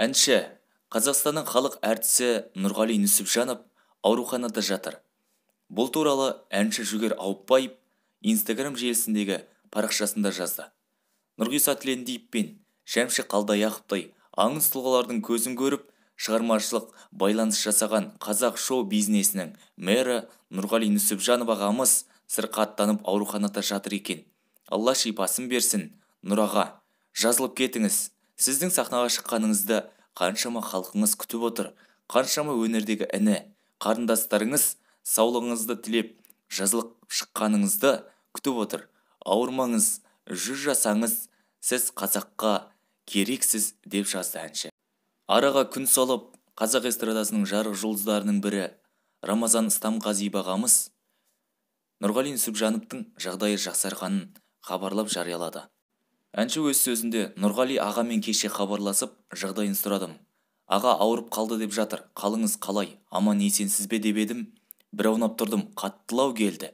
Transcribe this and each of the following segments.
Әнші, Қазақстанның халық әртісі Нұрғали Нүсіпжанов ауруханада жатыр. Бұл туралы әнші Жігер Ауыпбаев Инстаграм желісіндегі парақшасында жазды. Нұрғиса Тілендиев пен Шәмші Қалдаяқовтай аңыз тұлғалардың көзін көріп, шығармашылық байланыс жасаған қазақ шоу-бизнесінің мэрі Нұрғали Нүсіпжанов ағамыз сырқаттанып ауруханада жатыр екен. Алла шипасын берсін, Нұраға. Жазылып кетіңіз. Сіздің сахнаға шыққаныңызды қаншама халқыңыз күтіп отыр. Қаншама өнердегі іні, қарындастарыңыз саулығыңызды тілеп, жазылып шыққаныңызды күтіп отыр. Ауырмаңыз, жүз жасаңыз, сіз қазаққа керексіз, деп жазды әнші. Араға күн салып, қазақ эстрадасының жарық жұлдыздарының бірі Рамазан Стамғазиев ағамыз Нұрғали Нүсіпжановтың жағдайы жақсарғанын хабарлап жариялады. Әнші өз сөзінде: Нұрғали ағамен кеше хабарласып, жағдайын сұрадым. Аға ауырып қалды деп жатыр, қалыңыз қалай, аман есенсіз бе деп едім, бір аунап тұрдым, қаттылау келді.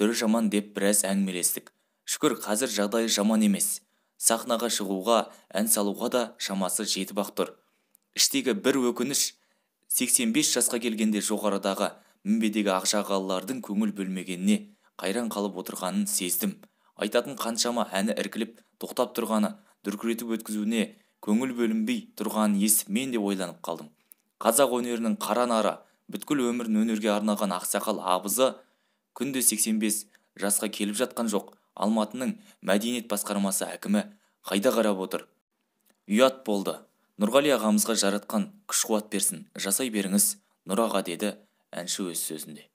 Түрі жаман деп біраз әңгімелестік. Шүкір, қазір жағдайы жаман емес. Сахнаға шығуға, ән салуға да шамасы жетіп-ақ тұр. Іштегі бір өкініш, 85 жасқа келгенде жоғарыдағы мінбедегі ақжағалылардың көңіл бөлмегеніне қайран қалып отырғанын сездім. Айтатын қаншама әні іркіліп тоқтап тұрғаны, дүркіретіп өткізуіне көңіл бөлінбей тұрғанын естіп мен де ойланып қалдым. Қазақ өнерінің қара нары, бүткіл өмірін өнерге арнаған ақсақал абызы күнде 85 жасқа келіп жатқан жоқ. Алматының мәдениет басқармасы әкімі қайда қарап отыр? Ұят болды. Нұрғали ағамызға жаратқан күш-қуат берсін, жасай беріңіз, Нұраға, деді әнші өз сөзінде.